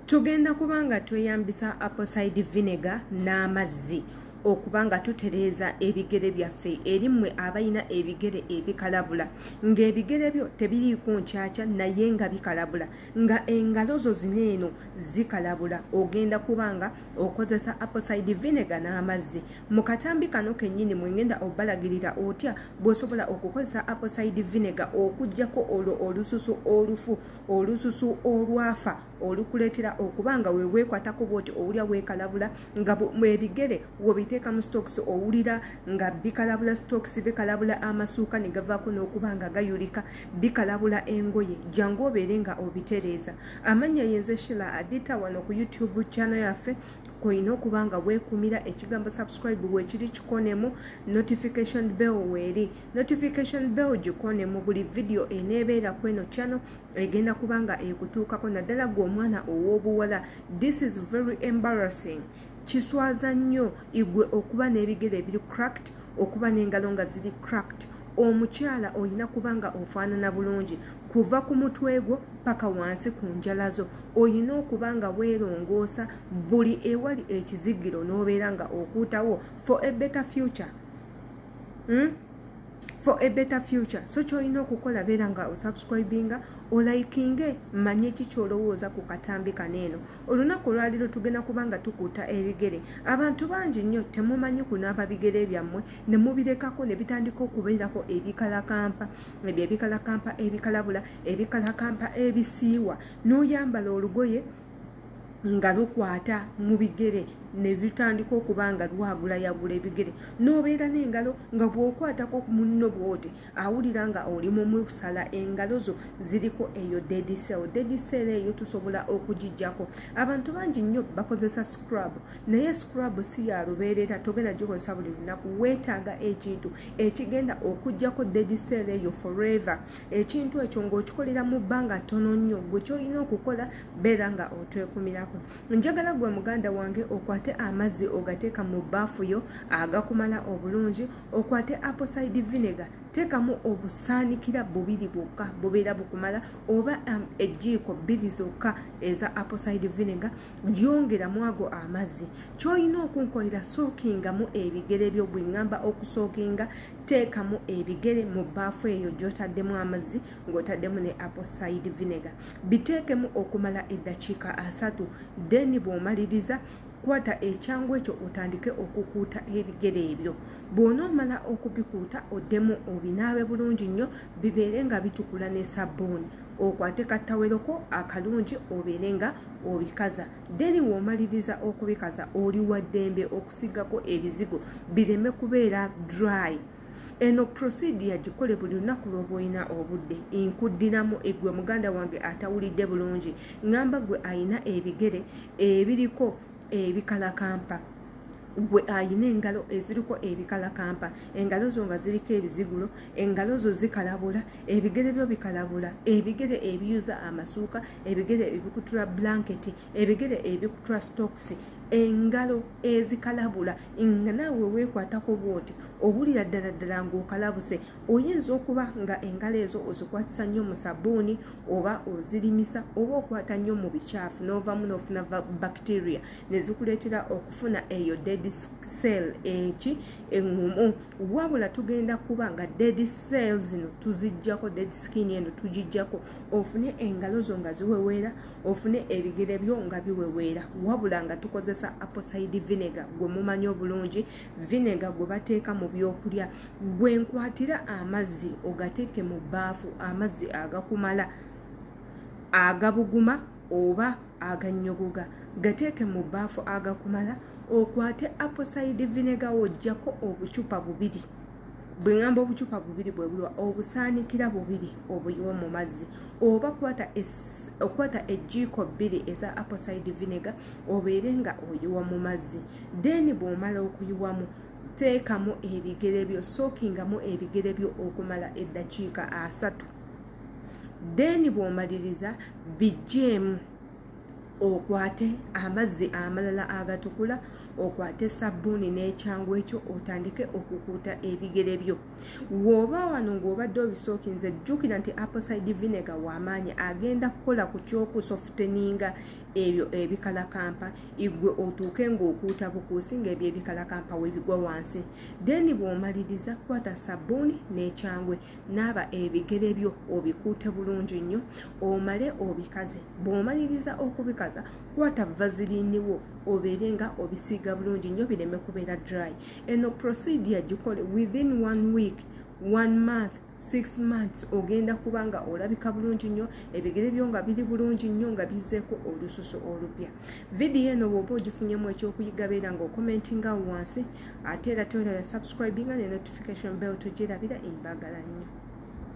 Tugenda kuba nga tweyambisa apple cider vinegar n'amazzi okuba nga tutereeza ebigere byaffe. Eri mmwe abalina ebigere ebikalabula, ng'ebigere byo tebiriiko nkyakya naye nga bikalabula, nga engalo zo zino eno zikalabula, ogenda kuba nga okozesa apple cider vinegar n'amazzi. Mu katambi kano kennyini mwengenda obalagirira otya bw'osobola okukozesa apple cider vinegar okuggyako olwo olususu olufu, olususu olwafa, olukuleetera okuba nga weweekwatako bwoti owulira weekalabula, nga ebigere wobiteeka mu stocks owulira nga bikalabula stocks, bikalabula amasuuka ne gavaako n'okuba nga gayulika, bikalabula engoye. Jangu obeere nga obitereeza. Amannya yenze Shila Adita. Wano ku YouTube channel yaffe kolina okuba nga weekumira ekigambo subscribe weekiri, kikonemu. Notification bell weeri, notification bell gikonemu. Buli vidiyo eneebeera kweno channel egenda kuba nga ekutuukako, naddala gwe omwana ow'obuwala. This is very embarrassing. Kiswaza nnyo igwe okuba n'ebigere ebiri cracked, okuba n'engalo nga ziri cracked. Omukyala olina kuba nga ofaanana bulungi kuva ku mutwe gwo paka wansi ku njala zo. Olina okuba nga weerongoosa buli ewali ekizigiro n'obeera nga okuutawo for a better future, For a better future. So kyolina okukola, beera nga osubscribinga, olikinge, manye ki kyolowooza ku katambi kano eno. Olunaku olwaliro tugenda kuba nga tukuuta ebigere. Abantu bangi nnyo temumanyi kunaaba bigere byammwe, ne mubirekako ne bitandika okubeerako ebikalakampa, ebyo ebikalakampa ebikalabula, ebikalakampa ebisiiwa, n'oyambala olugoye nga lukwata mu bigere ne bitandika okuba nga lwagulayagula ebigere, n'obeera n'engalo nga bw'okwatako munno bw'oti awulira nga oli mumusala. Engalo zo ziriko eyo dead cell. Dead cell eyo tusobola okugijjako. Abantu bangi nnyo bakozesa scrub, naye scrub si ya lubeerera, togenda gikozesa buli lunaku. Weetaaga ekintu ekigenda okuggyako dead cell eyo forever. Ekintu ekyo ng'okikolera mu bbanga ttono nnyo. Gwe kyolina okukola, beera nga otwekumirako. Njagala gwe muganda wange okwate amazzi ogateeka mu bbaafu yo agakumala obulungi, okwate apple cider vinegar, teekamu obusaanikira bubiri bwokka, bubeera bukumala, oba ejjiiko bbiri zokka eza apple cider vinegar, lyongeramu ago amazzi. Kyolina okunkolera, sookingamu ebigere byo. Bwe ŋŋamba okusookinga, teekamu ebigere mu bbaafu eyo gy'otaddemu amazzi ng'otaddemu ne apple cider vinegar, biteekemu okumala eddakiika 30. Then bw'omaliriza, kwata ekyangu ekyo otandike okukuuta ebigere ebyo. Bw'onoomala okubikuuta, oddemu obinaabe bulungi nnyo, bibeere nga bitukula ne sabbuuni. Okwate kattaweroko akalungi obeere nga obikaza. Then w'omaliriza okubikaza, oli wa ddembe okusigako ebizigo bireme kubeera dry. Eno procedure gikole buli lunaku lwoba olina obudde. Nkuddiramu, egwe muganda wange atawulidde bulungi, ŋŋamba gwe ayina ebigere ebiriko ebikalakampa, gwe ayina engalo eziriko ebikalakampa, engalo zo nga ziriko ebizigulo, engalo zo zikalabula, ebigere byo bikalabula, ebigere ebiyuza amasuuka, ebigere ebikutula blanketi, ebigere ebikutula stocks, engalo ezikalabula, nga naawe weekwatako bwoti owulira ddala ddala ng'okalabuse. Oyinza okuba nga engalo ezo ozikwatisa nnyo mu sabbuuni, oba ozirimisa, oba okwata nnyo mu bikyafu n'ovamu n'ofuna bacteria ne zikuleetera okufuna eyo dead cell eki eŋŋumu. Wabula tugenda kuba nga dead cell zino tuziggyako, dead skin eno tugiggyako, ofune engalo zo nga ziweweera, ofune ebigere byo nga biweweera, wabula nga tukozesa apple cider vinegar gwe mumanyi obulungi, vinegar gwe bateeka mu byokulya. Gwe nkwatira amazzi ogateeke mu bbaafu, amazzi agakumala, agabuguma oba agannyogoga, gateeke mu bbaafu agakumala. Okwate apple cider vinegar, wojjako obucupa bubiri. Bwe ŋŋamba obucupa bubiri, bwe bulwa obusaanikira bubiri, obuyiwe mu mazzi, oba okwata ejjiiko bbiri eza apple cider vinegar, obeere nga oyiwa mu mazzi. Then bw'omala okuyiwamu, teekamu ebigere byo, sookingamu ebigere byo okumala eddakiika 30. Then bw'omaliriza, biggyeemu, okwate amazzi amalala agatukula, okwate sabbuuni n'ekyangu ekyo, otandike okukuuta ebigere byo. W'oba wano ng'obadde obisookinze, jjukira nti apple cider vinegar w'amaanyi, agenda kukola ku kyokusofteninga. Ebyo ebikalakampa igwe otuuke ng'okuuta bukuusi ng'ebyo ebikalakampa webigwa wansi. Then bw'omaliriza, kwata sabbuuni n'ekyangwe, naaba ebigere byo, obikuute bulungi nnyo, omale obikaze. Bw'omaliriza okubikaza, kwata Vaseline wo, obeere nga obisiiga bulungi nnyo bireme kubeera dry. Eno procedure gikole within one week, one month, 6 months, ogenda kuba nga olabika bulungi nnyo, ebigere byo nga biri bulungi nnyo, nga bizzeeko olususu olupya. Vidiyo eno bw'oba ogifunyemu ekyokuyiga, beera nga ocommentinga wansi, ate era tolerabira subscribinga ne notification bell togyerabira. Embagala nnyo.